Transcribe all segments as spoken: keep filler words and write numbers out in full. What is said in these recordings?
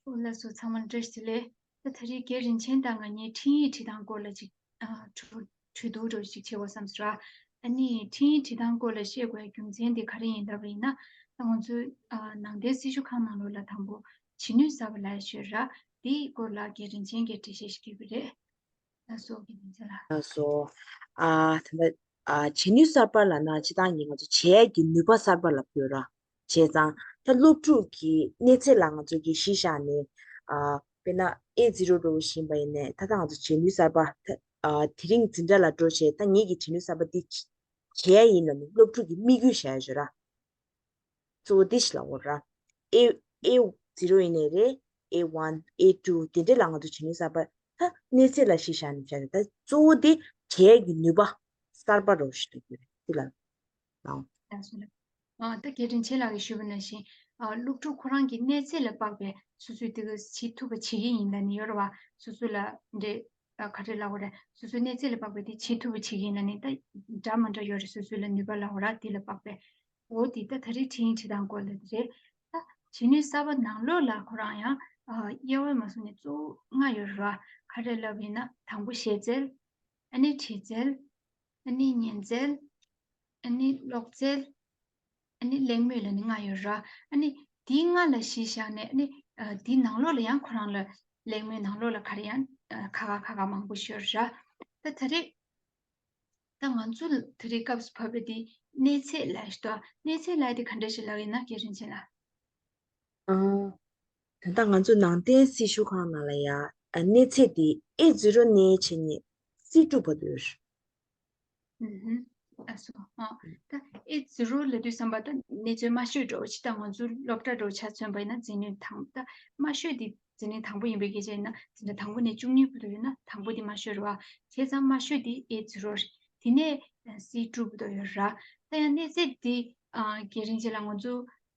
ཨོ་ལགས་སོ། ཚང་མ་བཀྲ་ཤིས་བདེ་ལེགས། ད་ད་རེས་རྒན་རིན་ཆེན་དང་ང་གཉིས་འཕྲིན་ཡིག་བྲིས་སྟངས་སྐོར་ལ་ཅིག་ཨ་གྲོས་གྲོས་བསྡུར་འདྲ་ཅིག་བྱེད་དགོས་བསམ་སོང་ར། ཨ་ནི་འཕྲིན་ཡིག་བྲིས་སྟངས་སྐོར་ལ་བཤད་དགོས་རྒྱུ་མཚན་དེ་ག་རེ་ཡིན་ལབ་པ་ཡིན་ན། ད་ང་ཚོའི་ཨ་ནང་བསྟན་སྲི་ཞུ་ཁང་ནང་ལོགས་ལ་དང་པོ་བྱེད་ནུས་གསར་པ་ལབ་ཡ་ཅིག་ཡོད་ར། དེའི་སྐོར་ལ་རྒན་རིན་ཆེན་གྱིས་འགྲེལ་བཤད་ཞིག་བསྐྱོན་གྱི་རེད། ལགས་སོ་རྒན་རིན་ཆེན་ལགས། ལགས་སོ། ཨ་ད་ལྟ་ཨ་བྱེད་ནུས་གསར་པ་ལབ་ན་སྤྱིར་བཏང་གི་ང་ཚོ་བྱེད་ཡ་གི་ནུས་པ་གསར་པ་ལབ་ཀྱི་ཡོད་ར། བྱས་ཙང་ད་སློབ་ཕྲུག་གི་གནས་ཚད་ལ་ང་ཚོ་གིས་གཞི་བཞག་ནས། ཨ་དཔེར་ན་ཨེ་ཛི་རོ་འདྲ་བོ་ཞིག་ཡིན་པ་ཡིན་ནའི། ད་ལྟ་ང་ཚོ་བྱེད་ནུས་གསར་པ་ད་ཨ་དེ་རིང་འཛིན་གྲྭ་ལ་འགྲོ་བྱས། ད་ངེད་ཀྱིས་བྱེད་ནུས་གསར་པ་འདི་བྱེད་ཡ་ཡིན་ལབ་ནས་སློབ་ཕྲུག་གི་དམིགས་ཡུལ་བཞག་ཡ་ཅིག་ཡོད་ར། གཙོ་བོ་འདི་ཞིག་ལབ་དགོས་ར། ཨེ་ཨེ་ཛི་རོ་ཡིན་ནའི་རེད། ཨེ་ཝན། ཨེ་ཊུ། དེ་འདྲས་ལ་ང་ཚོ་བྱེད་ནུས་གསར་པ་ད་གནས་ཚད་ལ་གཞི་བཞག་ནས་བྱ་རེད། ད་གཙོ་བོ་དེ་བྱེད་ཡས་ཀྱི་ནུས་པ་གསར་པ་རོ་ཞིག་ལ་གྱུར་རེད། དེ་ལ་ལའོ། ལགས་སོ་ལགས། ཨ་ད་རྒན་རིན་ཆེན་ལགས་ཀྱིས་ཞུས་པ་ནང་བཞིན། ཨ་སློབ་ཕྲུག་ཁོ་རང་གི་གནས་ཚད་ལ་དཔག་པའི་སོ་སོས་དེ་ག་བྱེད་ཐུབ་པ་བྱེད་ཀྱི་ཡིན་ལབ་ནས་ཡོད་རེད་བ། སོ་སོ་ལ་འདྲེ་ཨ་ག་རེ་ལབ་དགོས་རེད། སོ་སོའི་གནས་ཚད་ལ་དཔག་པའི་དེ་བྱེད་ཐུབ་པ་བྱེད་ཀྱི་ཡིན་ལབ་ནས། ད་འདྲ་མ་འདྲ་ཡོད་རེད། སོ་སོ་ལ་ནུས་པ་ལབ་དགོས་ར། དེ་ལ་དཔག་པའི། འོ་དེ་ད་ད་རེས་འཕྲིན་ཡིག་བྲིས་སྟངས་སྐོར་ལ་དེ་རེད། ད་བྱེད་ནུས་གསར་པ་ནང་ལོགས་ལ་ཁོ་རང་ཡང་ཨ་དབྱེ་བ་མ་བཟུང་ནས་གཙོ་བོ་ལྔ་ཡོད་རེད་བ། ག་རེ་ལབ་ཡིན་ན། དང་པོ་གཞས་རྩལ། ཨ་ནི་བྲིས་རྩལ། ཨ་ནི་ཉན་རྩལ། ཨ་ནི་ཀློག་རྩལ། ཨ་ནི་གླེང་མོལ་ལབ་ནས་ལྔ་ཡོད་རེད་བ། ཨ་ནི་དེ་ལྔ་ལ་གཞི་བཞག་ནས། ཨ་ནི་ཨ་དེའི་ནང་ལོགས་ལ་ཡང་ཁོ་རང་ལ་གླེང་མོལ་ནང་ལོགས་ལ་ག་རེ་ཡང་ཨ་ཁ་ཁ་ཁ་ཁ་མང་པོ་ཞིག་ཡོད་རེད་བ། ད་ད་རེས། ད་ང་ཚོ་ལ་དེ་རིང་སྐབས་སུ་བབས་པའི་དེ་གནས་ཚད་ལབ་ཡ་ཞིག་འདུག་གནས་ཚད་ལབ་ཡ་དེ་ག་འདྲ་ཞིག་ལབ་ཡིན་ན། རྒན་རིན་ཆེན་ལགས། ཨ། ད་ལྟ་ང་ཚོ་ནང་བསྟན་སྲི་ཞུ་ཁང་ནང་ལ་ཡ། ཨ་གནས་ཚད་དེ་ཨེ་ཛི་རོ་ནས་བྱས་ནས་སི་ཊུ་བར་དུ་ཡོད། ཨུ་ཧུམ། ཨ་སོ། ཨ་ད་ཨེ་ཛི་རོ་ལབ་དུས་ཙམ་པ་ད་གནས་ཚད་དམའ་ཤོས་འདྲ་བོ་ཅིག་ད་ང་ཚོ་སློབ་གྲྭ་འདྲ་བོ་ཆ་མཚོན་པ་ཡིན་ན་འཛིན་གྲྭ་དང་། ད་དམའ་ཤོས་དེ་འཛིན་གྲྭ་དང་པོ་ཡིན་པའི་སྐད་ཆ་ཡིན་ན། འཛིན་གྲྭ་དང་པོ་ནས་བཅུ་གཉིས་བར་དུ་ཡོད་ན་དང་པོ་དེ་དམའ་ཤོས་རེད་བ། བྱས་ཙང་དམའ་ཤོས་དེ་ཨེ་ཛི་རོ་རེད། དེ་ནས་སི་ཊུ་བར་དུ་ཡོད་ར། ད་ཡང་གནས་ཚད་དེ་ཨ་རྒན་རིན་ཆེན་ལགས། ང་ཚོ་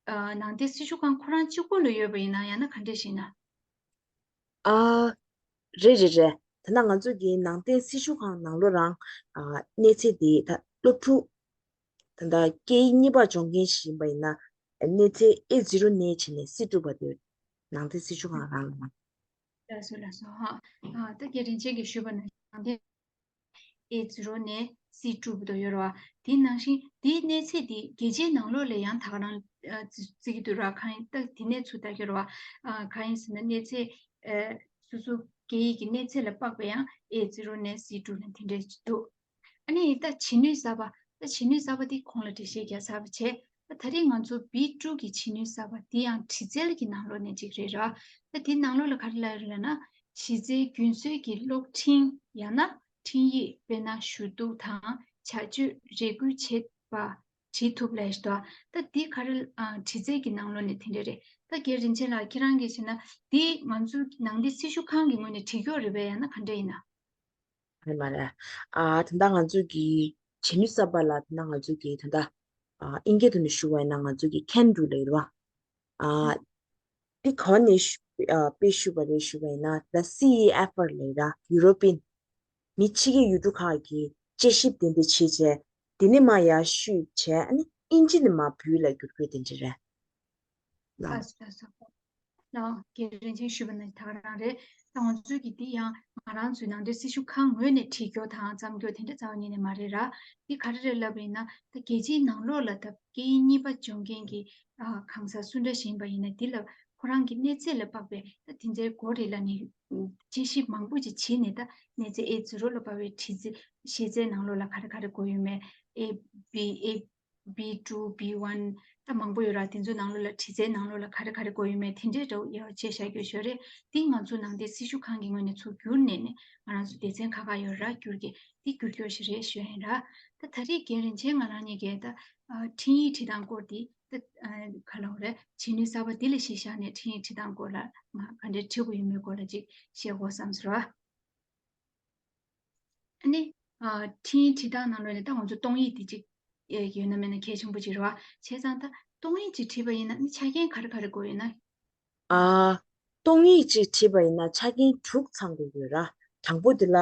ཨ་ནང་བསྟན་སྲི་ཞུ་ཁང་ཁོ་རང་གཅིག་པོ་ལ་ཡོད་པ་ཡིན་ན། ཡང་ན་ག་འདྲས་ཤིག་ཡིན་ན། ཨ། རེད་རེད་རེད། ད་ལྟ་ང་ཚོ་གི་ནང་བསྟན་སྲི་ཞུ་ཁང་ནང་ལོགས་རང་ཨ་གནས་ཚད་དེ་ད་སློབ་ཕྲུག་ད་ལྟ་སྐད་ཡིག་གཉིས་པ་སྦྱོང་མཁན་ཞིག་ཡིན་པ་ཡིན་ན། གནས་ཚད་ཨེ་ཛི་རོ་ནས་བྱས་ནས་སི་ཊུ་བར་དུ་ནང་བསྟན་སྲི་ཞུ་ཁང་རང་ལ། ལགས་སོ་ལགས་སོ། ཧ། ཨ་ད་རྒན་རིན་ཆེན་གྱིས་ཞུས་པ་ནང་བཞིན་ནང་བསྟན་ཨེ་ཛི་རོ་ནས་སི་ཊུ་བར་དུ་ཡོད་རེད་བ། དེ་ནང་བཞིན་དེའི་གནས་ཚད་དེ་རྒྱལ་སྤྱིའི་ནང་ལོགས་ལ་ཡང་ད་ག་རང་ཨ་བརྩི་བརྩི་གི་འདུག་ར། གང་ཡིན་ད་དེ་ནས་ཚུར་ལྟ་གི་རེད་བ། ཨ་གང་ཡིན་ཟེར་ན། གནས་ཚད་ཨ་སོ་སོ་སྐད་ཡིག་གི་གནས་ཚད་ལ་དཔག་པའི་ཡང་ཨེ་ཛི་རོ་ནས་སི་ཊུ་ནས་དེ་འདྲས་འདུག་ཨ་ནི་ད་བྱེད་ནུས་གསར་པ། ད་བྱེད་ནུས་གསར་པ་འདི་གོང་ལ་འགྲེལ་བཤད་རྒྱག་ཚར་བ་བྱས། ད་ད་རེས་ང་ཚོ་བི་ཊུ་གི་བྱེད་ནུས་གསར་པ་འདི་ཡང་བྲིས་རྩལ་གྱི་ནང་ལོགས་ནས་གཅིག་རེད་ར། ད་འདི་ནང་ལོགས་ལ་ག་རེ་ལབ་ཡོད་རེད་ལབ་ན། གཞི་རྩའི་རྒྱུན་སྲོལ་གྱི་གློག་འཕྲིན་ཡང་ན་འཕྲིན་ཡིག་དཔེར་ན་ཞུ་གཏུག་དང་བྱ་སྤྱོད་རེ་སྐུལ་བྱེད་པ་བྲིས་ཐུབ་ལབ་ཡ་ཞིག་འདུག་ད་འདི་ག་རེ་ཨ་བྲིས་རྩལ་གྱི་ནང་ལོགས་ནས་དེ་འདྲ་རེད། ད་རྒན་རིན་ཆེན་ལགས་ཁྱེད་རང་གིས་བྱས་ན་འདི་ང་ཚོ་ནང་བསྟན་སྲི་ཞུ་ཁང་གི་ངོས་ནས་བྲིས་ཀྱོག་རེད་པས། ཡང་ན་ག་འདྲ་ཡིན་ན། རེད་མ་རེད། ཨ་ད་ལྟ་ང་ཚོ་གི་བྱེད་ནུས་གསར་པ་ལ་ད་ལྟ་ང་ཚོ་གི་ད་ལྟ་ཨ་དབྱིན་སྐད་ཐོག་ནས་ཞུ་བ་ཡིན་ན་ང་ཚོ་གི་ཁེན་ཌུ་ལབ་ཡོད་རེད་བ། ཨ་འདི་ག་ནས་ཞུ་ཨ་དཔེ་ཞུ་བ་རེད་ཞུ་བ་ཡིན་ན། ད་སི་ཨི་ཨེཕ་ཨར་ལབ་ཡོད་ར། ཡུ་རོ་པིན་མི་ཕྱི་རྒྱལ་ཡུལ་གྲུ་ཁག་གི་དཔྱད་ཞིབ་དེ་འདྲ་བྱས་བྱས། དེ་ནས་མར་ཡར་བཤུས་བྱས། ཨ་ནི་དབྱིན་ཇི་ནས་མར་བོད་ལ་བསྒྱུར་རྒྱུ་དེ་འདྲ་རེད། ལགས་སོ་ལགས་སོ། ལགས། རྒན་རིན་ཆེན་ཞུས་པ་ནང་བཞིན་ད་ག་རང་རེད། ད་ང་ཚོས་ཀྱི་འདི་ཡང་ང་རང་ཚོའི་ནང་བསྟན་སྲི་ཞུ་ཁང་ངོས་ནས་བྲིས་ཀྱོག་དང་བརྩམས་ཀྱོག་དེ་འདྲ་རྩ་བ་ཉིད་ནས་མ་རེད་ར། འདི་ག་རེ་རེད་ལབ་པ་ཡིན་ན། ད་རྒྱལ་སྤྱིའི་ནང་ལོགས་ལ་ད་སྐད་ཡིག་གཉིས་པ་སྦྱོང་མཁན་གྱི་ཨ་གང་ཟག་སུ་འདྲ་ཞིག་ཡིན་པ་ཡིན་ན། འདི་ལ་ཁོ་རང་གི་གནས་ཚད་ལ་དཔག་པའི་ད་དེ་འདྲའི་སྒོ་རེ་ལ་ནི་དཔྱད་ཞིབ་མང་པོ་ཅིག་བྱས་ནས། ད་གནས་ཚད་ཨེ་ཛི་རོ་ལ་དཔག་པའི་བྲིས་རྩལ་གཞས་རྩལ་ནང་ལོགས་ལ་ག་རེ་ག་རེ་དགོས་ཡོད་མེད། ཨེ་བི་ཨེ་བི་ཊུ་བི་ཝན་ད་མང་པོ་ཡོད་ར། དེ་ཚོའི་ནང་ལོགས་ལ་བྲིས་རྩལ་ནང་ལོགས་ལ་ག་རེ་ག་རེ་དགོས་ཡོད་མེད་དེ་འདྲའི་འདྲ་བོ་ཡོད་བྱས་བཞག་ཡོད་ཞོར་རེད། དེ་ང་ཚོ་ནང་བསྟན་སྲི་ཞུ་ཁང་གི་ངོས་ནས་ཚུར་བསྒྱུར་ནས་ནས་ང་རང་ཚོ་སྡེ་ཚན་ཁག་ཁག་ཡོད་ར། བསྒྱུར་གི་དེ་བསྒྱུར་ཀྱོག་ཞིག་རེད་ཞུ་ཡ་ཡིན་ར། ད་ད་རེས་རྒན་རིན་ཆེན་ང་རང་གཉིས་ཀས་ད་ཨ་འཕྲིན་ཡིག་བྲིས་སྟངས་སྐོར་དེ་ད་ཨ་ག་ལབ་དགོས་རེད། བྱེད་ནུས་གསར་པ་དེ་ལ་གཞི་བཞག་ནས་འཕྲིན་ཡིག་བྲིས་སྟངས་སྐོར་ལ་ང་ག་འདྲས་བྲིས་དགོས་ཡོད་མེད་སྐོར་ལ་ཅིག་བཤད་དགོས་བསམ་སོང་ར། ཨ་ནི། ཨ་འཕྲིན་ཡིག་བྲིས་སྟངས་ནང་ལོགས་ནས་ད་ང་ཚོ་གཏོང་ཡིག་དེ་གཅིག་ཨེ་ཡོད་ན་མེད་ན་གལ་ཆེན་པོ་ཅིག་རེད་བ། བྱས་ཙང་ད་གཏོང་ཡིག་ཅིག་བྲིས་པ་ཡིན་ན་ནི་ཆ་རྐྱེན་ག་རེ་ག་རེ་དགོས་ཡོད་ན། ཨ་གཏོང་ཡིག་ཅིག་བྲིས་པ་ཡིན་ན་ཆ་རྐྱེན་དྲུག་ཚང་དགོས་ཡོད་ར། དང་པོ་དེ་ལ་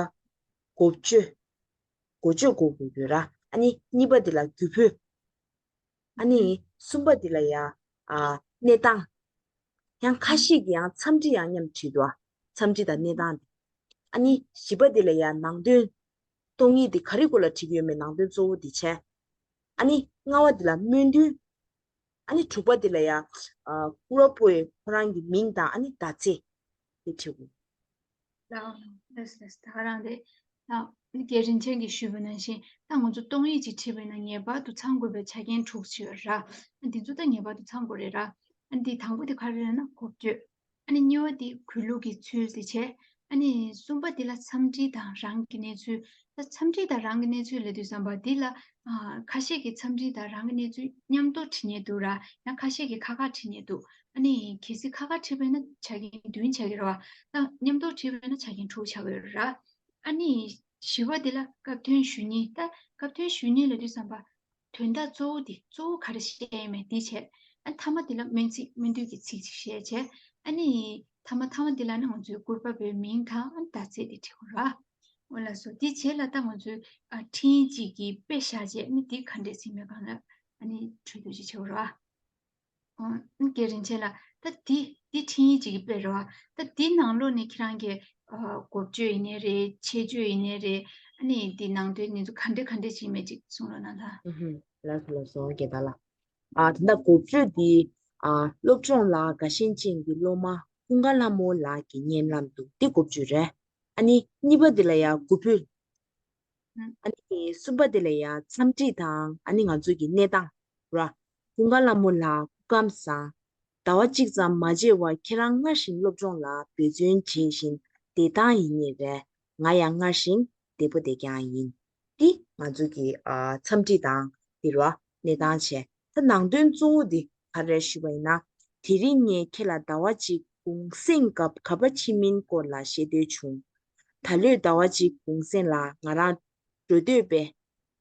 འགོ་བརྗོད། འགོ་བརྗོད་དགོས་དགོས་ཡོད་ར། ཨ་ནི་གཉིས་པ་དེ་ལ་རྒྱུ་བོད། ཨ་ནི་གསུམ་པ་འདི་ལ་ཡ། ཨ་གནས་སྟངས། ཡང་ཁ་ཤས་ཀྱིས་ཡང་འཚམས་འདྲི་ཡང་མཉམ་བྲིས་འདུག་འཚམས་འདྲི་དང་གནས་སྟངས་དེ། ཨ་ནི་བཞི་པ་དེ་ལ་ཡང་ནང་དོན་སྟོང་ཉིད་དེ་ག་རེ་སྐོར་ལ་བྲིས་ཀྱི་ཡོད་མེད་ནང་དོན་གཙོ་བོ་དེ་བྱས། ཨ་ནི་ལྔ་པ་དེ་ལ་སྨོན་འདུན། ཨ་ནི་དྲུག་པ་དེ་ལ་ཡང་ཨ་སྐུ་རབ་པོ་ཡི་ཁོ་རང་གི་མིང་དང་ཨ་ནི་ཟླ་ཚེས་དེ་བྲིས་དགོས། ལགས་ལགས་ལགས། ད་ག་རང་རེད། ད་རྒན་རིན་ཆེན་གྱིས་ཞུས་པ་ནང་བཞིན་ད་ང་ཚོ་སྟོང་ཉིད་ཅིག་བྲིས་པ་ཡིན་ན་ངེས་པར་དུ་ཚང་དགོས་པའི་ཆ་རྐྱེན་དྲུག་ཅིག་ཡོད་ར། འདི་ཚོ་ད་ངེས་པར་དུ་ཚང་དགོས་རེད་ར། འདི་དང་པོ་དེ་ག་རེ་རེད་ན་འགོ་བརྗོད། ཨ་ནི་གཉིས་པ་དེ་གུས་ལུགས་ཀྱི་ཚུལ་དེ་བྱས། ཨ་ནི་གསུམ་པ་དེ་ལ་འཚམས་འདྲི་དང་རང་གི་གནས་ཚུལ། ད་འཚམས་འདྲི་དང་རང་གི་གནས་ཚུལ་ལབ་དུས་ཙམ་པ་འདི་ལ་ཨ་ཁ་ཤས་ཀྱིས་འཚམས་འདྲི་དང་རང་གི་གནས་ཚུལ་མཉམ་དུ་བྲིས་ནས་འདུག་ར། ཡང་ཁ་ཤས་ཀྱིས་ཁ་ཁ་བྲིས་ནས་འདུག་ཨ་ནི་གལ་སྲིད་ཁ་ཁ་བྲིས་པ་ཡིན་ན་ཆ་རྐྱེན་བདུན་ཆགས་ཀྱི་རེད་བ། ད་མཉམ་དུ་བྲིས་པ་ཡིན་ན་ཆ་རྐྱེན་དྲུག་ཆགས་ཀྱི་ཡོད་རེད་ར། ཨ་ནི་བཞི་པ་འདི་ལ་སྐབས་དོན་ཞུ་སྙིང་། ད་སྐབས་དོན་ཞུ་སྙིང་ལབ་དུས་ཙམ་པ། དོན་དག་གཙོ་བོ་འདི་གཙོ་བོ་ག་རེ་བཤད་ཡིན་མེད་འདི་བྱས། ཨ་མཐའ་མ་འདི་ལ་སྨོན་ཚིག་སྨོན་འདུན་གྱི་ཚིག་ཅིག་བཤད་བྱས། ཨ་ནི་མཐའ་མ་མཐའ་མ་འདི་ལ་ནི་ང་ཚོའི་སྐུ་པར་བའི་མིང་དང་ཨ་ཟླ་ཚེས་འདི་བྲིས་དགོས་ར། འོ་ལགས་སོ། འདི་བྱས་ལ་ད་ང་ཚོའི་ཨ་འཕྲིན་ཡིག་ཅིག་གི་དཔེ་བཞག་བྱས་ཨ་ནི་འདི་ག་འདྲས་ཟིན་མེད་གང་ལ་ཨ་ནི་གྲོས་བསྡུར་ཅིག་བྱེད་དགོས་ར། ཨ་རྒན་རིན་ཆེན་ལགས། ད་འདི་འདི་འཕྲིན་ཡིག་ཅིག་གི་དཔེ་རེད་བ། ད་འདི་ནང་ལོགས་ནས་ཁྱེད་རང་གིས་ཨ་འགོ་བརྗོད་ཡིན་ནའི་རེད། ཆེད་བརྗོད་ཡིན་ནའི་རེད། ཨ་ནི་འདི་ནང་དོན་འདི་ཚོ་ག་འདྲ་ག་འདྲ་ཅིག་མེད་ཅིག་གསུང་རོགས་གནང་ད། ཨུ་ཧུམ། ལགས་སོ་ལགས་སོ། རྒན་དར་ལགས། ཨ་ད་ལྟ་འགོ་བརྗོད་འདི་ཨ་སློབ་སྦྱོང་ལ་དགའ་ཞེན་ཅན་གྱི་སློབ་མ་ཀུན་དགའ་ལྷ་མོ་ལགས་ཀྱི་སྙན་ལམ་འདུག་འདི་འགོ་བརྗོད་རེད། ཨ་ནི་གཉིས་པ་འདི་ལ་ཡང་གུས་ཕུལ། ཨ་ནི་གསུམ་པ་དེ་ལ་ཡང་འཚམས་འདྲི་དང་ཨ་ནི་ང་ཚོ་གི་གནས་སྟངས་ར། ཀུན་དགའ་ལྷ་མོ་ལགས་སྐུ་ཁམས་བཟང་། ཟླ་བ་གཅིག་ཙམ་མ་མཇལ་བར་ཁྱེད་རང་སྔར་བཞིན་སློབ་སྦྱོང་ལ་འབད་བརྩོན་བྱེད་བཞིན་བསྡད་སྟངས་ཡིན་ངེས་རེད། ང་ཡང་སྔར་བཞིན་བདེ་པོ་བསྡད་ཀྱང་ཡིན། འདི་ང་ཚོ་གི་ཨ་འཚམས་འདྲི་དང་འདི་ར་གནས་སྟངས་བྱས། ད་ནང་དོན་གཙོ་བོ་འདི་ག་རེ་ཞུས་པ་ཡིན་ན། དེ་རིང་ངས་ཁྱེད་ལ་ཟླ་བ་གཅིག་གུང་གསེང་སྐབས་ག་པར་ཕྱིན་མིན་སྐོར་ལ་བཤད་འདོད་བྱུང་། ད་ལོའི་ཟླ་བ་གཅིག་གུང་གསེང་ལ་ང་རང་འགྲོ་འདོད་པའི་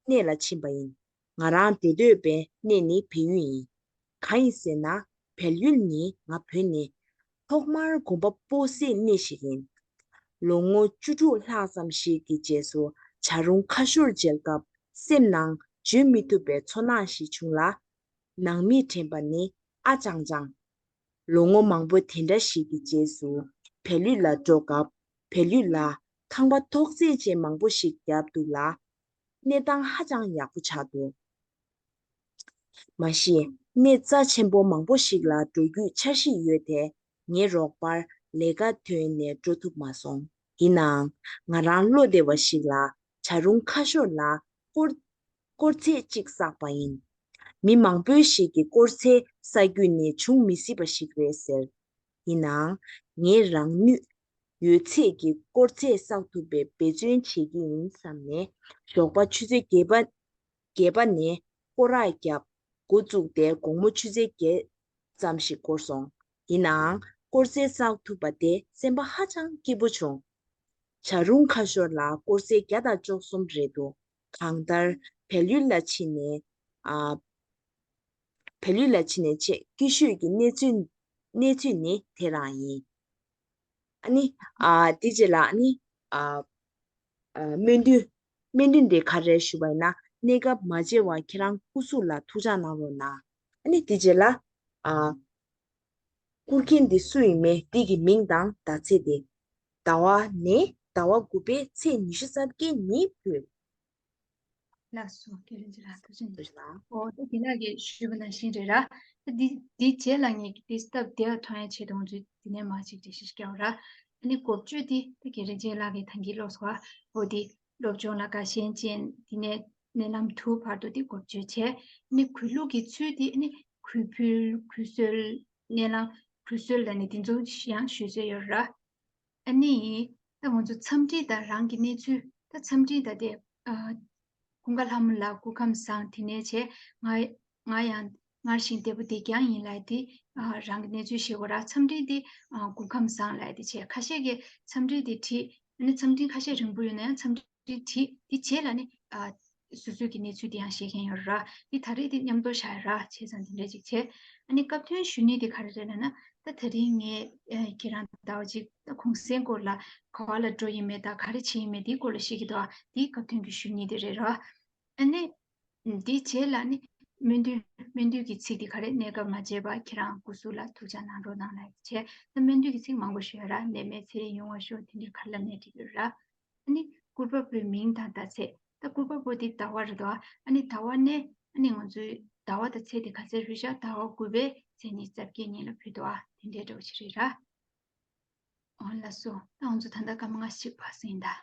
གནས་ལ་ཕྱིན་པ་ཡིན། ང་རང་འགྲོ་འདོད་པའི་གནས་ནི་བལ་ཡུལ་ཡིན། གང་ཡིན་ཟེར་ན། བལ་ཡུལ་ནི་ང་བོད་ནས་ཐོག་མར་དགོངས་པ་སྤོ་སའི་གནས་ཤིག་ཡིན། ལོ་ངོ་བཅུ་དྲུག་ལྷག་ཙམ་ཞིག་གི་རྗེས་སུ་བྱ་རུང་ཁ་ཤོར་མཇལ་སྐབས་སེམས་ནང་བརྗོད་མི་ཐུབ་པའི་ཚོར་སྣང་ཞིག་བྱུང་ལ། ནང་མིས་དྲན་པ་ནི་ཨ་ཅང་ཅང་། ལོ་ངོ་མང་པོ་དེ་འདྲ་ཞིག་གི་རྗེས་སུ་བལ་ཡུལ་ལ་འགྲོ་སྐབས་བལ་ཡུལ་ལ་ཁང་པ་ཐོག་བརྩེགས་ཅན་མང་པོ་ཞིག་བརྒྱབ་འདུག་ལ། གནས་སྟངས་ཧ་ཅང་ཡག་པོ་ཆགས་འདུག་མ་གཞི་གནས་རྩ་ཆེན་པོ་མང་པོ་ཞིག་ལ་འགྲོ་རྒྱུའི་འཆར་གཞི་ཡོད་དེ། ངའི་རོགས་པར་ལས་ཀ་ཐོན་ནས་འགྲོ་ཐུབ་མ་སོང་། ཡིན་ནའང་ང་རང་བློ་བདེ་བ་ཞིག་ལ་བྱ་རུང་ཁ་ཤོར་ལ་སྐོར་སྐོར་ཚད་གཅིག་བསགས་པ་ཡིན། མི་མང་པོ་ཞིག་གིས་སྐོར་ཚད་བསགས་རྒྱུ་ནི་བྱུང་མི་སྲིད་པ་ཞིག་རེད་ཟེར། ཡིན་ནའང་ངས་རང་ནུས་ཡོད་ཚད་ཀྱིས་སྐོར་ཚད་བསགས་ཐུབ་པའི་འབད་བརྩོན་བྱེད་ཀྱི་ཡིན་བསམ་ནས། ཞོགས་པ་ཆུ་ཚོད་བརྒྱད་པ་བརྒྱད་པ་ནས་སྐོར་ར་བརྒྱབ་འགོ་བཙུགས་ཏེ་དགོང་མོ་ཆུ་ཚོད་བརྒྱད་ཙམ་ཞིག་འགོར་སོང་། ཡིན་ནའང་སྐོར་ཚད་བསགས་ཐུབ་པ་དེ་སེམས་པ་ཧ་ཅང་སྐྱིད་པོ་བྱུང་། བྱ་རུང་ཁ་ཤོར་ལ་སྐོར་ཚད་བརྒྱ་དང་བཅུ་གསུམ་རེད་འདུག་གང་ལྟར་བལ་ཡུལ་ལ་ཕྱིན་ནས་ཨ། བལ་ཡུལ་ལ་ཕྱིན་ནས་ཆེས་སྐྱིད་ཤོས་ཀྱི་གནས་ཚུལ་གནས་ཚུལ་ནི་དེ་རང་ཡིན། ཨ་ནི་ཨ་དེ་རྗེས་ལ་ཨ་ནི་ཨ་ཨ་སྨོན་འདུན། སྨོན་འདུན་དེ་ག་རེ་ཞུ་བ་ཡིན་ན། གནས་སྐབས་མ་མཇལ་བར་ཁྱེད་རང་སྐུ་གཟུགས་ལ་ཐུགས་ཅག་གནང་རོགས་གནང་། ཨ་ནི་དེ་རྗེས་ལ་ཨ་སྐུར་མཁན་འདི་སུ་ཡིན་མིན། འདི་གི་མིང་དང་ཟླ་ཚེས་དེ། ཟླ་བ་ནི་ཟླ་བ་དགུ་པའི་ཚེས་ཉི་ཤུ་རྩ་བརྒྱད་ཉིན་ཕུལ། ལགས་སོ། རྒན་རིན་ཆེན་ལགས་ཐུགས་རྗེ་ཆེ། ཨོ་ད་དེ་ལགས་ཀྱིས་ཞུས་པ་ནང་བཞིན་རེད་ར། ད་འདི་འདི་རྗེས་ལ་ངས་ཀྱི་དེ་སྟབས་བདེ་བ་མཐོང་ཡ་ཆེད་དུ་ང་ཚོས་འདི་ནས་མར་ཅིག་འགྲེལ་བཤད་རྒྱག་ར། ཨ་ནི་འགོ་བརྗོད་འདི་ད་རྒན་རིན་ཆེན་ལགས་ཀྱིས་ད་གིན་ལོགས་སུ་ཨོ་འདི་སློབ་སྦྱོང་ལ་དགའ་ཞེན་ཅན། འདི་ནས་གནས་ལམ་དུ་བར་དུ་འདི་འགོ་བརྗོད་བྱས། ཨ་ནི་གུས་ལུགས་ཀྱི་ཚུལ་འདི་ཨ་ནི་གུས་ཕུལ་གུས་གསོལ་གནས་ལམ་གུས་གསོལ་ལ་ནི་འདི་ཚོ་ཡང་ཞུ་སྲོལ་ཡོད་ར། ཨ་ནི། ད་ང་ཚོ་འཚམས་འདྲི་དང་རང་གི་གནས་ཚུལ། ད་འཚམས་འདྲི་ད་དེ། ཨ། ཀུན་དགའ་ལྷ་མོ་ལགས་སྐུ་ཁམས་བཟང་། དེ་ནས་བྱས་ང་ང་ཡང་སྔར་བཞིན་བདེ་པོ་བདེ་རྐྱང་ཡིན་ལབ་དེ། ཨ། རང་གི་གནས་ཚུལ་བཤད་དགོས་ར། འཚམས་འདྲི་དེ་ཨ་སྐུ་ཁམས་བཟང་ལབ་དེ་བྱས། ཁ་ཤས་ཀྱིས་འཚམས་འདྲི་དེ་བྲིས། ཨ་ནི་འཚམས་འདྲི་ཁ་ཤས་རིང་པོ་ཡོད་ན་ཡང་འཚམས་འདྲི་བྲིས། དེ་རྗེས་ལ་ནི་ཨ། སོ་སོའི་གི་གནས་ཚུལ་དེ་ཡང་བཤད་མཁན་ཡོད་ར། དེ་ད་རེས་དེ་མཉམ་དུ་བཞག་ཡོད་ར། བྱས་ཙང་དེ་འདྲ་ཅིག་བྱས། ཨ་ནི་སྐབས་དོན་ཞུ་ནི་དེ་ག་རེ་རེད་ལབ་ན། ད་ད་རིང་ངས་ཨ། ཁྱེད་རང་ཟླ་བ་གཅིག་ད་གུང་སེང་སྐོར་ལ་ག་བ་ལ་འགྲོ་ཡིན་མེད་དང་ག་རེ་བྱེད་ཡིན་མེད་དེའི་སྐོར་ལ་བཤད་ཀྱི་འདུག་ཨ། དེའི་སྐབས་དོན་གྱི་ཞུ་ནི་དེ་རེད་ར། ཨ་ནི། དེའི་རྗེས་ལ་ནི་ སྨོན་འདུན་སྨོན་འདུན་གྱི་ཚིག་འདི་ག་རེ། གནས་སྐབས་མ་བརྗེད་པར་ཁྱེད་རང་སྐུ་གཟུགས་ལ་ཐུགས་ཅག་གནང་རོགས་གནང་ལབ་བྱས། ད་སྨོན་འདུན་གྱི་ཚིག་མང་པོ་ཞུ་ཡ་ར། ནད་མེད་ཚེ་རིང་ཡོང་བར་ཤོག་དེ་འདྲའི་ག་རེ་ལབ་ནའི་འགྲིག་གི་ར། ཨ་ནི་སྐུ་པར་པོའི་མིང་དང་ཟླ་ཚེས། ད་སྐུ་པར་པོ་འདི་ཟླ་བ་རེད་དོ། ཨ་ནི་ཟླ་བ་ནས་ཨ་ནི་ང་ཚོའི་ཟླ་བ་དང་ཚེས་དེ་ག་ཚོད་ཕུལ་ཤག་ཟླ་བ་དགུ་པའི་ཚེས་ཉི་ཤུ་རྩ་བརྒྱད་ཉིན་ལ་ཕུལ་འདུག་ཨ། དེ་འདྲའི་འདྲ་བོ་ཞིག་རེད་ར། འོ་ལགས་སོ། ད་ང་ཚོ་ད་ལྟ་སྐར་མ་ལྔ་ཞིག་བར་སོང་ཡིན་ད།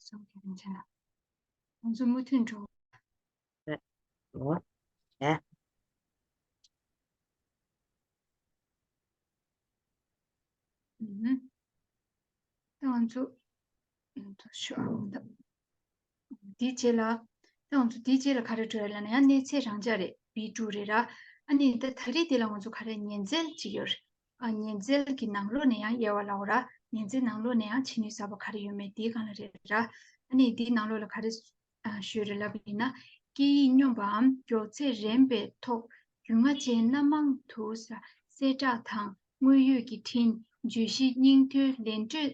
སོང་གི་རིན་ཆེན་ལགས། ང་ཚོ་མུ་མཐུད་འགྲོ། རེད། འོ། ཨེ། ཨུ་ཧུམ། ད་ང་ཚོ་ཨུ་ཚོ་ཤོ་ཨ་འོང་ད། དེའི་རྗེས་ལ། ད་ང་ཚོ་དེའི་རྗེས་ལ་ག་རེ་འགྲོ་ཡ་ལབ་ན་ཡང་གནས་ཚད་རང་འཇགས་རེད། བི་ཊུ་རེད་ར། ཨ་ནི་ད་ད་རེས་དེ་ལ་ང་ཚོ་ག་རེ་ཉེན་སེལ་ཅིག་ཡོད་རེད། ཨ་ཉེན་སེལ་གྱི་ནང་ལོགས་ནས་ཡང་དབྱེ་བ་ལབ་ར། ཉེན་སེལ་ནང་ལོགས་ནས་ཡང་བྱེད་ནུས་གསར་པ་ག་རེ་ཡོད་མེད་དེའི་སྒང་ལ་རེད་ར། ཨ་ནི་དེའི་ནང་ལོགས་ལ་ག་རེ་ཨ་ཞུས་རེད་ལབ་པ་ཡིན་ན། སྐད་ཡིག་སྙོམས་པའམ་མགྱོགས་ཚད་རན་པའི་ཐོག་རྒྱུས་མངའ་ཅན་སྣ་མང་དུ་གསལ་བསྒྲགས་དང་དངོས་ཡོད་ཀྱི་འཕྲིན་བརྗོད་གཞི་སྙིང་དོན་ལན་སྤྲོད་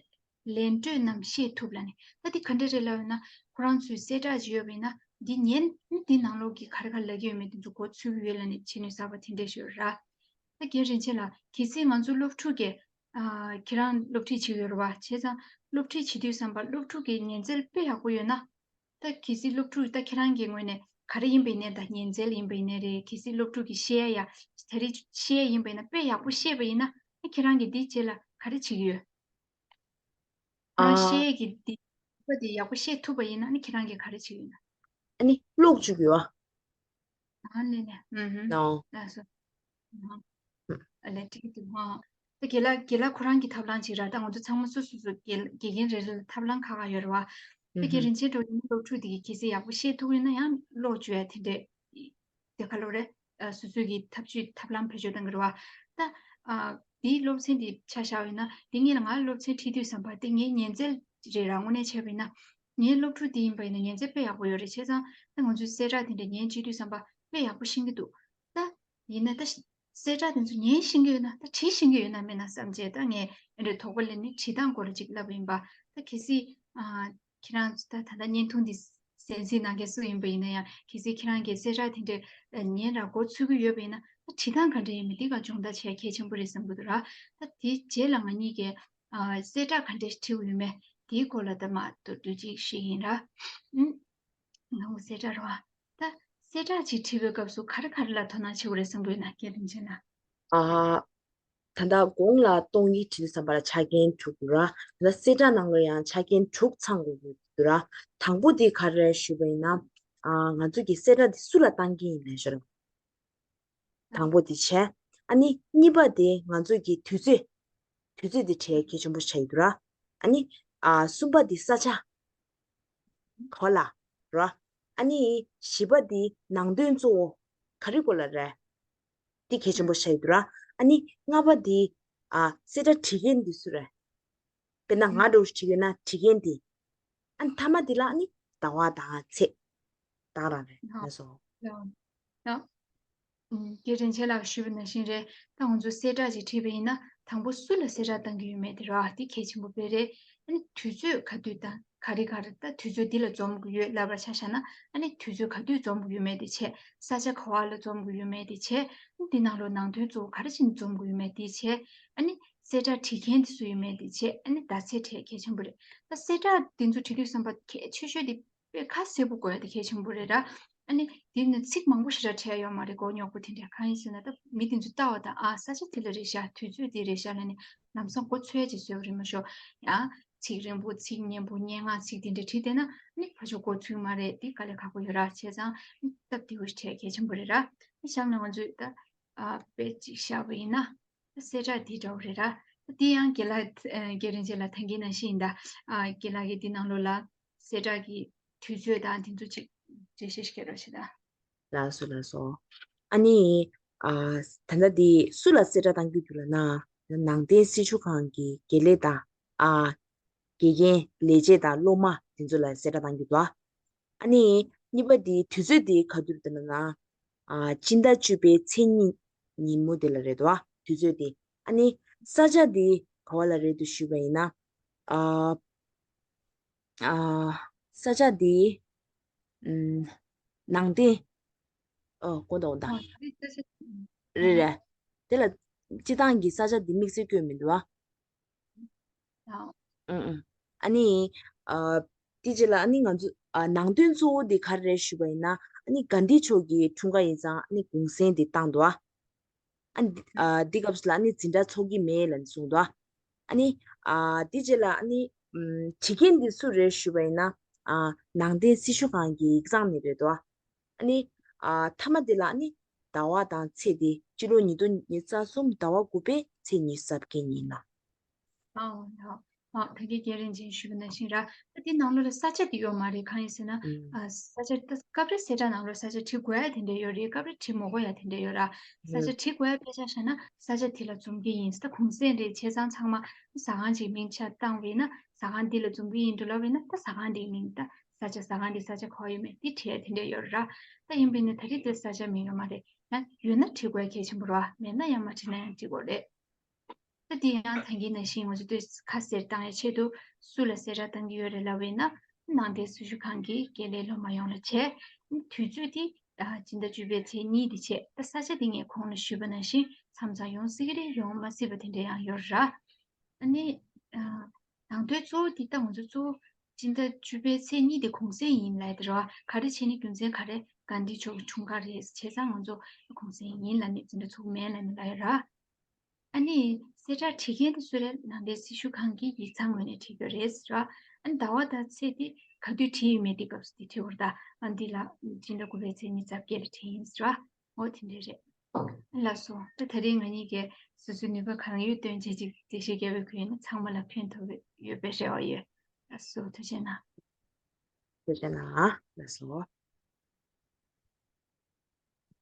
ལན་སྤྲོད་རྣམས་ཤེས་ཐུབ་ལབ་ནས། ད་འདི་ག་འདྲ་རེད་ལབ་ཡོད་ན། ཁོ་རང་ཚོའི་གསལ་བསྒྲགས་ཅིག་ཡོད་པ་ཡིན་ན། འདི་ཉན་ནི་འདི་ནང་ལོགས་ཀྱི་ག་རེ་ག་རེ་ལབ་ཀྱི་ཡོད་མེད་དེ་ཚོ་གོ་ཚུད་ཀྱི་ཡོད་ལབ་ནས་བྱེད་ནུས་གསར་པ་དེ་འདྲས་ཤིག་ཡོད་ར། ད་རྒན་རིན་ཆེན་ལགས། གལ་སྲིད་ང་ཚོ་སློབ་ཕྲུག་གིས་ཨ་ཁྱེད་རང་སློབ་ཁྲིད་བྱེད་ཀྱི་ཡོད་རེད་བ། བྱས་ཙང་སློབ་ཁྲིད་བྱེད་དུས་ཙམ་པ་སློབ་ཕྲུག་གིས་ཉན་འཚོལ་དཔེ་ཡག་པོ་ཡོད་ན། ད་གལ་སྲིད་སློབ་ཕྲུག་ད་ཁྱེད་རང་གི་ངོས་ནས་ག་རེ་ཡིན་པ་ཡིན་ནའི། ད་ཉན་འཚོལ་ཡིན་པ་ཡིན་ནའི་རེད། གལ་སྲིད་སློབ་ཕྲུག་གིས་བཤད་ཡ་ཡ་ད་རེས་བཤད་ཡ་ཡིན་པ་ཡིན་ན། དཔེ་ཡག་པོ་བཤད་པ་ཡིན་ན། ད་ཁྱེད་རང་གིས་འདིའི་རྗེས་ལ་ག་རེ་བྱེད་ཀྱི་ཡོད། ཁྱེད་རང་ཨ། བཤད་ཀྱི་འདི་པ་འདི་ཡག་པོ་བཤད་ཐུབ་པ་ཡིན་ན་ནི་ཁྱེད་རང་གིས་ག་རེ་བྱེད་ཀྱི་ཡོད་ན། ཨ་ནི་ཀློག་བཅུག་ཡོད། ཨ་ནི་ནི་ཨུ་ཧུམ། ནོ། ལགས་སོ། ཨ་ལས་ཀྲིག་ཏུ་ཧོ། ད་དགེ་ལགས་དགེ་ལགས་ཁོ་རང་གི་ཐབས་ལམ་ཅིག་ར། ད་ང་ཚོ་ཚང་མ་སོ་སོ་སོ་དགེ་དགེ་རྒན་རེ་རེ་ལ་ཐབས་ལམ་ཁག་ཁག་ཡོད་རེད་བ། ད་དགེ་རྒན་རིན་ཆེན་གྲོགས་ཡིན་སློབ་ཕྲུག་དེ་གིས་གལ་སྲིད་ཡག་པོ་བཤད་ཐུབ་ཡོད་ན་ཡང་ཀློག་བཅུག་ཡ་དེ་འདྲས། དེ་ག་ལོ་རེད། ཨ་སོ་སོའི་གི་ཐབས་ཇུས་ཐབས་ལམ་བེད་སྤྱོད་གཏང་གི་རེད་བ། ད་ཨ་དེའི་སློབ་ཚན་དེ་ཆ་བཞག་པ་ཡིན་ན། དེ་སྔོན་ལ་ང་སློབ་ཚན་ཁྲིད་དུས་ཙམ་པ་དེ་ངའི་ཉན་འཚོལ་རེད་ར། དངོས་གནས་བྱས་པ་ཡིན་ན། ངའི་སློབ་ཕྲུག་དེ་ཡིན་པ་ཡིན་ན་ཉན་འཚོལ་དཔེ་ཡག་པོ་ཡོད་རེད། བྱས་ཙང་ད་ང་ཚོའི་གསལ་བསྒྲགས་དེ་འདྲ་ཉན་བྱེད་དུས་ཙམ་པ་དཔེ་ཡག་པོ་ཤེས་ཀྱི་འདུག་ད་ཡིན་ན་ད་གསལ་བསྒྲགས་དེ་ཚོ་ཉན་ཤེས་ཀྱི་ཡོད་ན། ད་བྲིས་ཤེས་ཀྱི་ཡོད་ན་མེད་ན་བསམ་བྱས། ད་ངས་ཨེ་འདྲའི་དོགས་པ་སླེབས་ནས་བྲིས་སྟངས་སྐོར་ལ་ཅིག་ལབ་པ་ཡིན་པ། ད་གལ་སྲིད་ཨ་ཁྱེད་རང་ཚོ་ད་ད་ལྟ་བརྙན་ཐུང་འདི་གསན་གཟིགས་གནང་མཁན་སུ་ཡིན་པ་ཡིན་ན་ཡང་། གལ་སྲིད་ཁྱེད་རང་གིས་གསལ་བསྒྲགས་དེ་འདྲ་ཉན་ར་གོ་ཚོད་ཀྱི་ཡོད་པ་ཡིན་ན། ད་བྲིས་སྟངས་ག་འདྲ་ཡིན་མིན་འདི་ག་སྦྱོང་བརྡར་བྱེད་གལ་ཆེན་པོ་རེད་བསམ་གྱི་འདུག་ར། ད་དེའི་རྗེས་ལ་ང་གཉིས་ཀྱིས་ཨ་གསལ་བསྒྲགས་ག་འདྲ་བྲིས་ཡོད་མེད་དེའི་སྐོར་ལ་ད་མ་མདོར་བསྡུས་ཅིག་ཞུས་ཡིན་ར། ཨུམ། ནང་གསལ་བསྒྲགས་ར་བ། ད་གསལ་བསྒྲགས་ཅིག་བྲིས་པའི་སྐབས་སུ་ག་རེ་ག་རེ་ལ་དོ་སྣང་བྱེད་དགོས་རེད་བསམ་གྱི་ཡོད་ན། རྒན་རིན་ཆེན་ལགས། ཨ། ད་ལྟ་གོང་ལ་གཏོང་ཡིག་བྲིས་དུས་ཙམ་པ་ལ་ཆ་རྐྱེན་དྲུག་འདུག་ར། ད་ལྟ་གསལ་བསྒྲགས་ནང་ལ་ཡང་ཆ་རྐྱེན་དྲུག་ཚང་དགོས་ཀྱི་འདུག་ར། དང་པོ་དེ་ག་རེ་རེད་ཞུས་པ་ཡིན་ན། ཨ་ང་ཚོ་གི་གསལ་བསྒྲགས་དེ་སུ་ལ་བཏང་གི་ཡིན་ལབ་ཤོད་ར། དང་པོ་དེ་བྱས། ཨ་ནི་གཉིས་པ་དེ་ང་ཚོ་གི་དུས་ཚོད། དུས་ཚོད་དེ་གལ་ཆེན་པོ་ཆགས་ཀྱི་འདུག་ར། ཨ་ནི་ཨ་གསུམ་པ་དེ་ས་ཆ། ག་པར་ར། ཨ་ནི་བཞི་པ་དེ་ནང་དོན་གཙོ་བོ་ག་རེ་སྐོར་ལ་རེད། དེ་གལ་ཆེན་པོ་ཆགས་ཀྱི་འདུག་ར། ཨ་ནི་ལྔ་པ་དེ་ཨ་གསལ་བསྒྲགས་བྲིས་མཁན་དེ་སུ་རེད། དཔེར་ན་ང་འདྲ་བོ་ཞིག་བྲིས་ཡོད་ན་བྲིས་མཁན་དེ། ཨ་ནི་མཐའ་མ་དེ་ལ་ཨ་ནི་ཟླ་བ་དང་ཚེས་དང་རང་རེད་ལགས་སོ། ལགས། ཨུམ། རྒན་རིན་ཆེན་ལགས་ཞུས་པ་ནང་བཞིན་རེད། ད་ང་ཚོ་གསལ་བསྒྲགས་ཅིག་བྲིས་པ་ཡིན་ན། དང་པོ་སུ་ལ་གསལ་བསྒྲགས་བཏང་གི་ཡོད་མེད་དེ་ར། དེ་གལ་ཆེན་པོ་དཔེ་རེད། ཨ་ནི་དུས་ཚོད་ག་དུས་དང་ག་རེ་ག་རེ། ད་དུས་ཚོད་འདི་ལ་འཛོམས་དགོས་ཡོད་ལབ་པ་ཆ་བཞག་ན། ཨ་ནི་དུས་ཚོད་ག་དུས་འཛོམས་དགོས་ཡོད་མེད་དེ་བྱས། ས་ཆ་ག་པ་ལ་འཛོམས་དགོས་ཡོད་མེད་དེ་བྱས། ཨ་ནི་འདི་ནང་ལོགས་ནང་དོན་གཙོ་བོ་ག་རེ་བྱས་ནས་འཛོམས་དགོས་ཡོད་མེད་དེ་བྱས། ཨ་ནི་གསལ་བསྒྲགས་བྲིས་མཁན་དེ་སུ་ཡོད་མེད་དེ་བྱས། ཨ་ནི་ཟླ་ཚེས་གྲས་གལ་ཆེན་པོ་རེད། ད་གསལ་བསྒྲགས་འདི་ཚོ་བྲིས་དུས་ཙམ་པ་གལ་ཆེ་ཤོས་དེ་དཔེ་ཁ་གསལ་པོ་དགོས་ཡ་དེ་གལ་ཆེན་པོ་རེད་ར། ཨ་ནི་དེ་ནི་ཚིག་མང་པོ་ཞེ་དྲག་བྲིས་ཡ་ཡོད་མ་རེད། མགོ་རྙོག་པོ་དེ་འདྲ་གང་ཡིན་ཟེར་ན། ད་མི་དེ་ཚོ་ལྟ་བ་དང་། ཨ་ས་ཆ་དེ་ལ་རེད་ཤག་དུས་ཚོད་དེ་རེད་ཤག་ལབ་ནས་ལམ་སང་མགོ་ཚོས་ཡ་ཅིག་བཟོས་པ་རེད་མ་ཤོག་ཡང་ཚིག་རིང་པོ་ཚིག་སྙན་པོ་སྙན་ངག་ཚིག་དེ་འདྲ་བྲིས་བསྡད་ན་ནི་ཕར་ཕྱོགས་མགོ་ཚོས་མ་རེད། དེ་དཀའ་ལས་ཁག་པོ་ཡོད་ར། བྱས་ཙང་སྟབས་བདེ་པོ་ཞིག་བྲིས་གལ་ཆེན་པོ་རེད་ར། གཤམ་ལ་ང་ཚོས་ད་ཨ་དཔེ་ཅིག་བཞག་པ་ཡིན་ན། གསལ་བསྒྲགས་འདི་འདྲ་བོ་རེད་ར། འདི་ཡང་རྒན་ལགས་ཨ་རྒན་རིན་ཆེན་ལགས་ཐང་གི་ནང་བཞིན་ཡིན་ད། ཨ་རྒན་ལགས་ཀྱིས་འདི་ནང་ལོགས་ལ་གསལ་བསྒྲགས་ཀྱི་དུས་ཚོད་དང་དེ་ཚོ་ཅིག་འགྲེལ་བཤད་ཞིག་སྐྱོན་རོགས་བྱེད་ད། ལགས་སོ་ལགས་སོ། ཨ་ནི་ཨ་ད་ལྟ་འདི་སུ་ལ་གསལ་བསྒྲགས་གཏང་རྒྱུ་འདུག་ལབ་ན། ནང་བསྟན་སྲིད་བྱུས་ཁང་གི་དགེ་ལས་དང་། ཨ་དགེ་རྒན་ལས་བྱེད་དང་སློབ་མ་དེ་ཚོ་ལ་གསལ་བསྒྲགས་གཏང་རྒྱུ་འདུག་ཨ་ནི་གཉིས་པ་དེ་དུས་ཚོད་དེ་ག་དུས་རེད་ལབ་ན། ཨ་སྤྱི་ཟླ་བཅུ་པའི་ཚེས་གཉིས་ཉིན་མོ་དེ་ལ་རེད་འདུག་ཨ། དུས་ཚོད་དེ། ཨ་ནི་ས་ཆ་དེ་ག་པ་ལ་རེད་འདུག་ཞུས་པ་ཡིན་ན། ཨ་ཨ་ས་ཆ་དེ་ཨམ་ནང་བསྟན། ཨོ་གོ་འདུག་གོ་འདུག་ཨ་རེད་རེད། དེ་ལ་སྤྱི་བཏང་གི་ས་ཆ་དེ་དམིགས་བསལ་བཀོད་མི་འདུག་ཨ། ཨང་། ཨང་ཨང་། ཨ་ནི་ཨ་དེ་རྗེས་ལ་ཨ་ནི་ང་ཚོ་ཨ་ནང་དོན་གཙོ་བོ་དེ་ག་རེ་རེད་ཞུས་པ་ཡིན་ན། ཨ་ནི་གྷན་དྷི་མཆོག་གི་འཁྲུངས་སྐར་ཡིན་ཙང་ཨ་ནི་གུང་སེང་དེ་བཏང་འདུག་ཨ། ཨ་ནི་ཨ་འདི་སྐབས་སུ་ལ་ཨ་ནི་འཛིན་གྲྭ་ཚོགས་ཀྱི་མེད་ལབ་ནས་གསུངས་འདུག་ཨ། ཨ་ནི་ཨ་དེ་རྗེས་ལ་ཨ་ནི་ཨམ་བྲིས་མཁན་དེ་སུ་རེད་ཞུས་པ་ཡིན་ན། ཨ་ནང་བསྟན་སྲི་ཞུ་ཁང་གི་ཡིག་ཚང་ནས་རེད་དོ། ཨ་ནི་ཨ་མཐའ་མ་དེ་ལ་ཨ་ནི་ཟླ་བ་དང་ཚེས་དེ་སྤྱི་ལོ་ཉིས་སྟོང་ཉི་ཤུ་རྩ་གསུམ་ཟླ་བ་དགུ་པའི་ཚེས་ཉི་ཤུ་རྩ་བརྒྱད་ཉིན་ལ། ཨོ་ཡ། ཨོ་ད་གིན་རྒན་རིན་ཆེན་ཞུས་པ་ནང་བཞིན་ར། ད་འདི་ནང་ལོགས་ལ་ས་ཆ་དེ་ཡོད་མ་རེད། གང་ཡིན་ཟེར་ན། ཨ་ས་ཆ་ད་སྐབས་རེ་གསལ་བསྒྲགས་ནང་ལོགས་ས་ཆ་བྲི་དགོས་ཡ་དེ་འདྲ་ཡོད་རེད། སྐབས་རེ་བྲི་མ་དགོས་ཡ་དེ་འདྲ་ཡོད་ར། ས་ཆ་བྲི་དགོས་ཡ་དཔེ་ཆ་བཞག་ན་ས་ཆ་དེ་ལ་འཛོམས་ཀྱི་ཡིན། ད་གུང་སེང་རེད། བྱས་ཙང་ཚང་མ་ཟ་ཁང་ཅིག་མིང་ཆ་བཏང་བས་ན་ཟ་ཁང་འདི་ལ་འཛོམས་ཀྱི་ཡིན་འགྲོ་ལབ་བས་ན་ད་ཟ་ཁང་འདིའི་མིང་ད་ས་ཆ་ཟ་ཁང་འདི་ས་ཆ་ག་པར་ཡོད་མེད་འདི་བྲི་ཡ་དེ་འདྲ་ཡོད་ར། ད་ཡིན་པས་ན་ད་རེས་དེ་ས་ཆ་མིང་ཡོད་མ་རེད། ཡང་ཡོད་ན་བྲི་དགོས་ཡ་གལ་ཆེན་པོ་རེད་བ། མེད་ན་ཡང་མ་བྲིས་ན་ཡང་འགྲིག་གི་རེད། ད་དེ་ཡང་ད་གིན་ནང་བཞིན་ང་ཚོ་དུས་ཁ་གསལ་བཏང་ཡ་ཆེད་དུ་སུ་ལ་གསལ་བསྒྲགས་བཏང་གི་ཡོད་རེད་ལབ་པས་ན། ནང་བསྟན་སྲི་ཞུ་ཁང་གི་དགེ་ལས་སློབ་མ་ཡོངས་ལ་བྱས། དུས་ཚོད་དེ་ཨ་སྤྱི་ཟླ་བཅུ་པའི་ཚེས་གཉིས་དེ་བྱས། ད་ས་ཆ་དེ་ངས་གོང་ལ་ཞུས་པ་ནང་བཞིན་མཚམས་མཚམས་ཡོང་སྲིད་ཀྱི་རེད། ཡོང་མ་སྲིད་པ་དེ་འདྲ་ཡང་ཡོད་ར། ཨ་ནི་ཨ་ནང་དོན་གཙོ་བོ་དེ་ད་ང་ཚོ་གཙོ་བོ་སྤྱི་ཟླ་བཅུ་པའི་ཚེས་གཉིས་དེ་གུང་སེང་ཡིན་ལབ་ཡ་དེ་ར། ག་རེ་བྱས་ནས་རྒྱུ་མཚན་ག་རེ། གྷན་དྷི་མཆོག་གི་འཁྲུངས་སྐར་རེད། བྱས་ཙང་ང་ཚོ་གུང་སེང་ཡིན་ལབ་ནས་འཛིན་གྲྭ་ཚུགས་མེད་ལབ་ནས་ལབ་ཡ་ར། ཨ་ནི་གསལ་བསྒྲགས་བྲིས་མཁན་དེ་སུ་རེད། ནང་བསྟན་སྲི་ཞུ་ཁང་གི་ཡིག་ཚང་ངོས་ནས་བྲིས་དགོས་རེད་ཟེར་བ། ཨ་ནི་ཟླ་བ་དང་ཚེས་དེ་ག་དུས་བྲིས་ཡོད་མེད་དེ་སྐབས་སུ་དེ་བྲིས་དགོས་རེད། ད་ཨ་འདི་ལ་སྤྱི་ཟླ་དགུ་པའི་ཚེས་ཉི་ཤུ་རྩ་བརྒྱད་ལ་བྲིས་ཡིན་ཟེར་བ། འོ་དེ་འདྲ་རེད། ལགས་སོ། ད་ད་རེས་ང་གཉིས་ཀྱིས་སོ་སོའི་ནུས་པ་གང་ཡོད་བཏོན་བྱས་ཅིག་འགྲེལ་བཤད་རྒྱབ་པའི་ཁུལ་ཡིན་ན་ཚང་མ་ལ་ཕན་ཐོགས་ཡོད་པའི་རེ་བ་ཡོད། ལགས་སོ། ཐུགས་རྗེ་གནང་། ཐུགས་རྗེ་གནང་། ལགས་སོ།